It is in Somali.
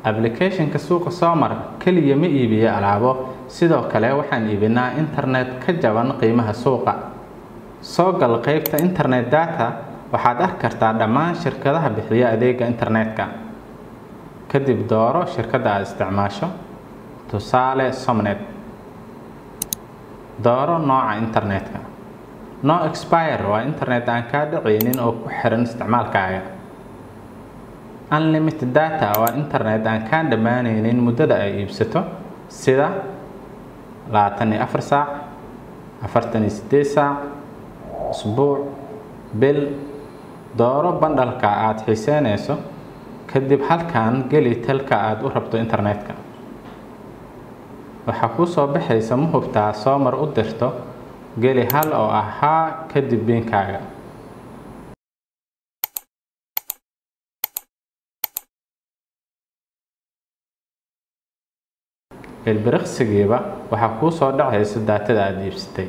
Application-ka Suuqa Somar kaliya ma iibiyo alaabo, sidoo kale waxaan iibinaa internet ka jaban qiimaha suuqa. Soo gal qaybta internet data, waxaad arki kartaa dhammaan shirkadaha bixiya adeega internetka. Kadib dooro shirkadda aad isticmaasho, tusaale Somnet. Dooro nooca internetka. No expire waa internet aan kaa dhacaynin oo ku xiran isticmaalkaaga. Unlimited data waa internet aan kaa dhammaanaynin muddada ay iibsato, sida 24 saac, 48 saac, usbuuc, bil. Dooro bundle-ka aad xiiseynayso, kadib halkan geli telka aad u rabto internetka. Waxaa kuu soo baxaysa ma hubtaa Somar u dirto, geli hal oo ah haa, kadib PIN-kaaga. Ilbiriqsigiiba waxaa kuu soo dhacaysa daatada aad iibsatay.